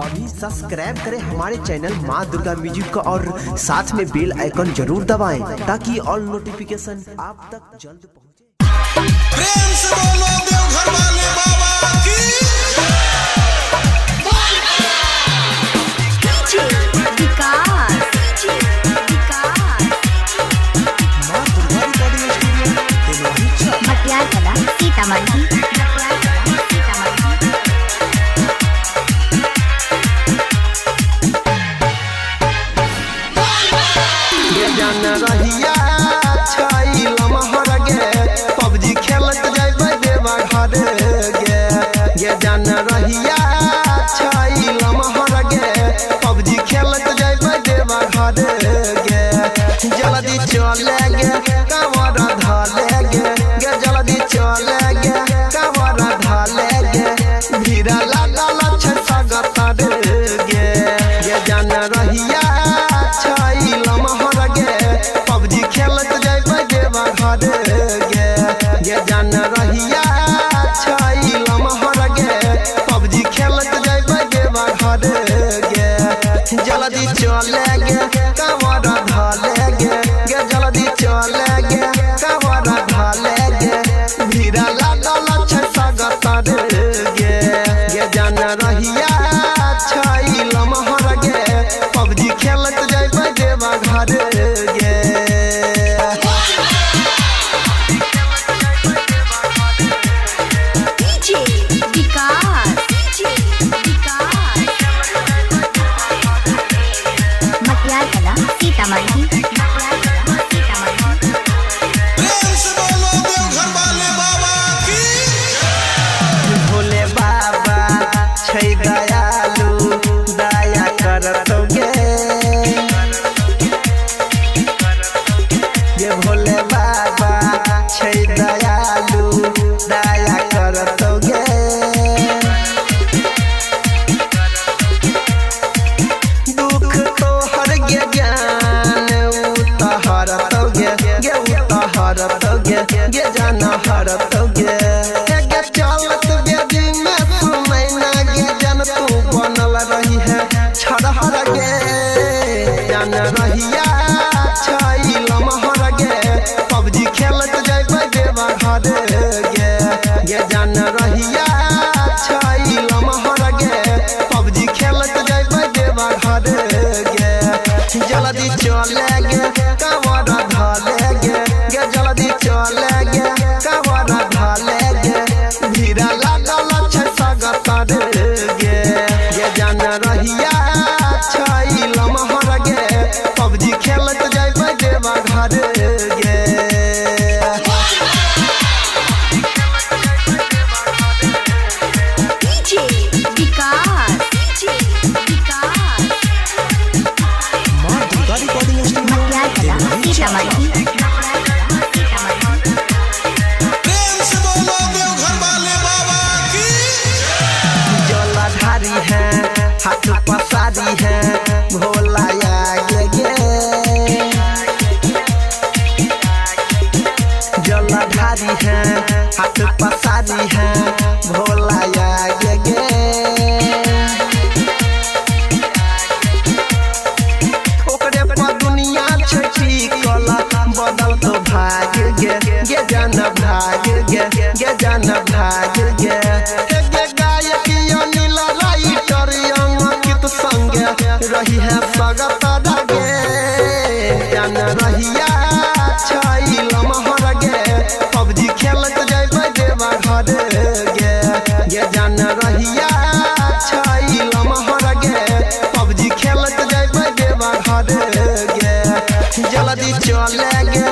अभी सब्सक्राइब करें हमारे चैनल माँ दुर्गा म्यूजिक को और साथ में बेल आइकन जरूर दबाएं ताकि ऑल नोटिफिकेशन आप तक जल्द पहुंचे। प्रेम से बोलो देवघर वाले बाबा की। माँ दुर्गा रिकॉर्डिंग स्टूडियो तेलवाही चौक। मटियारकला सीतामढ़ी। जान रहिया छै लमहर गे, पबजी खेलत जइबै देवा घर गे। गे जान रहिया छै लमहर गे, पबजी खेलत जइबै देवा घर गे। जल्दी चले गे कांवर धले गे, गे जल्दी चले गे कांवर धले गे। भीड़ लागल छै सगतर गे। गे जान रहिया छै लमहर गे, पबजी खेलत जइबै देवा घर गे। गे जान रहिया छै लमहर गे, पबजी खेलत जइबै देवा घर गे। जल्दी चले गे कांवर धले गे, गे जल्दी चले गे कांवर धले गे। भीड़ लागल छै सगतर गे। गे जान रहिया छै लमहर गे, पबजी खेलत जइबै देवा घर गे। मटियारकला सीतामढ़ी। प्रेम से बोलो देवघर वाले बाबा की। भोले बाबा छै दयालु, दया करतौ गे। गे भोले बाबा छै दयालु, दया करतौ गे। दुख तोहर गे ज्ञान उतहरतौ गे, गे उतहरतौ गे, गे जान हरतौ गे। गे चलत बेदी में सुमैना गे, जन तू बनल रही है छरहर गे। जान रहिया छै लमहर गे, पबजी खेलत जइबै देवा घर गे। गे जान रहिया छै लमहर गे, पबजी खेलत जइबै देवा घर गे। जल्दी चले गे कांवर धले गे, गे जल्दी चले गे कांवर धले गे। भीड़ लागल छै सगतर गे। गे जान रहिया छै लमहर गे, पबजी खेलत जइबै देवा घर गे। माँ दुर्गा रिकॉर्डिंग स्टूडियो मटियारकला तेलवाही चौक। सीतामढ़ी। प्रेम से बोलो देवघर वाले बाबा की। जलधारी है हाथ पसारी है भोला आगे गे। जलधारी है हाथ पसारी है भोला आगे गे। ओकरे पर दुनिया छै टिकल, बदल तो भाग गे, गे जान भाग गे, गे जान भाग गे। गे गायक अनिल राइटर अंकित संगे रही है सगतर गे। जान रहिया छै लमहर गे, पबजी खेलत जइबै देवा घर गे। गे जान रहिया छै लमहर गे, पबजी खेलत जइबै देवा घर गे। जल्दी चले गे।